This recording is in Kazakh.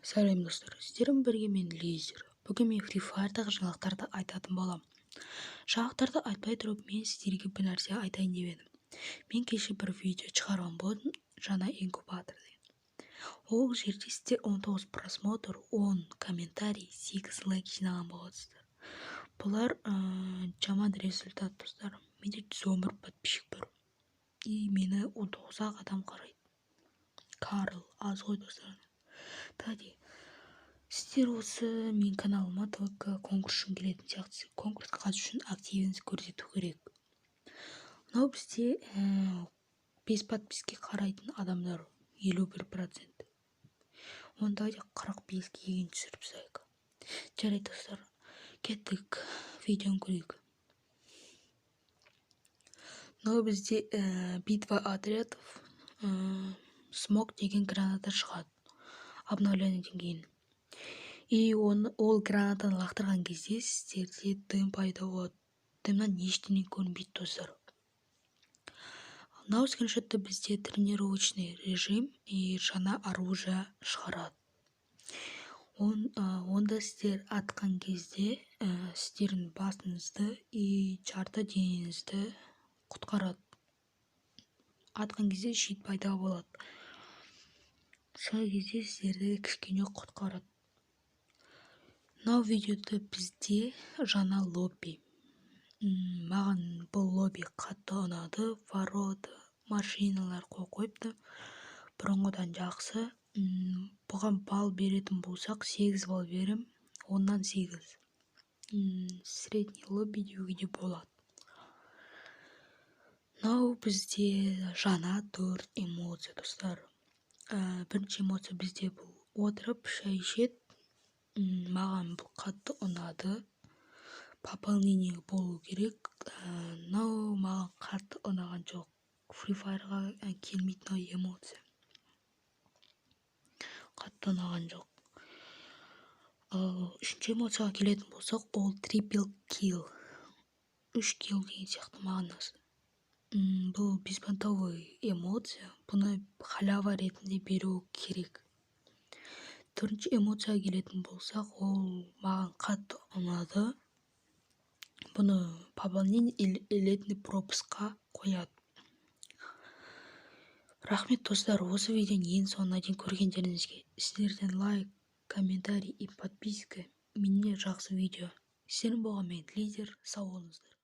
Сәлем, достар! Сіздермен бірге мен, Лизер. Бүгін мен Free Fire'дағы жаңалықтарды айтатын боламын. Жаңалықтарды айтпай тұрып, мен сіздерге бір нәрсе айтайын деп едім. Мен кеше бір видео шығарған болатынмын, жаңа инкубатор деген. Ол жерде сіздер 19 просмотр, 10 комментарий, 8 лайк жинаған боласыздар. Бұлар жаман результат, достар. Менде 111 подписчик бар. И мені 19 ақ адам қарайды. Карл, аз ғой, достар. Давайте, сіздер осы менің каналыма только конкурс үшін келетін сияқтысыз. Конкурсқа қатысу үшін активіңізді көрсету керек. Мынау бізде без подписки қарайтын адамдар 51%. Оны давайте 45-ке дейін түсіріп тастайық. Жарайды, достар, кеттік, видеоны көрейік. Мынау бізде битва отрядов, смок деген граната шығады обновлениеден кейін. И оны, ол гранатаны лақтырған кезде сіздерде дым пайда болады. Дымнан ештеңе көрінбейді, достар. Мынау скриншотта бізде тренировочный режим и жаңа оружие шығарады. Онда сіздер атқан кезде сіздердің басыңызды и жарты денеңізді құтқарады. Атқан кезде щит пайда болады. Сол кезде сіздерді кішкене құтқарады. Мынау видеода бізде жаңа лобби. Маған бұл лобби қатты ұнады. Ворота, машиналар қойып қойыпты. Бұрынғыдан жақсы. Бұған балл беретін болсақ, 8 балл берем. Оннан 8. Средний лобби деуге де болады. Мынау бізде жаңа төрт эмоция, достар. Бірінші эмоция бізде бұл отырып шай ішеді. Маған бұл қатты ұнады. Пополнение болу керек. Мынау маған қатты ұнаған жоқ. Free Fire'ға келмейді мынау эмоция. Қатты ұнаған жоқ. Ал үшінші эмоцияға келетін болсақ, ол трипл килл. Үш килл деген сияқты мағынасы. Бұл беспонтовый эмоция. Бұны халява ретінде беру керек. Төртінші эмоцияға келетін болсақ, ол маған қатты ұнады. Бұны пополнение или элитный пропускқа қояды. Рахмет, достар, осы видеоның ең соңына дейін көргендеріңізге. Сіздерден лайк, комментарий и подписка. Менде жақсы видео. Сіздермен болған мен, Лидер. Сау болыңыздар.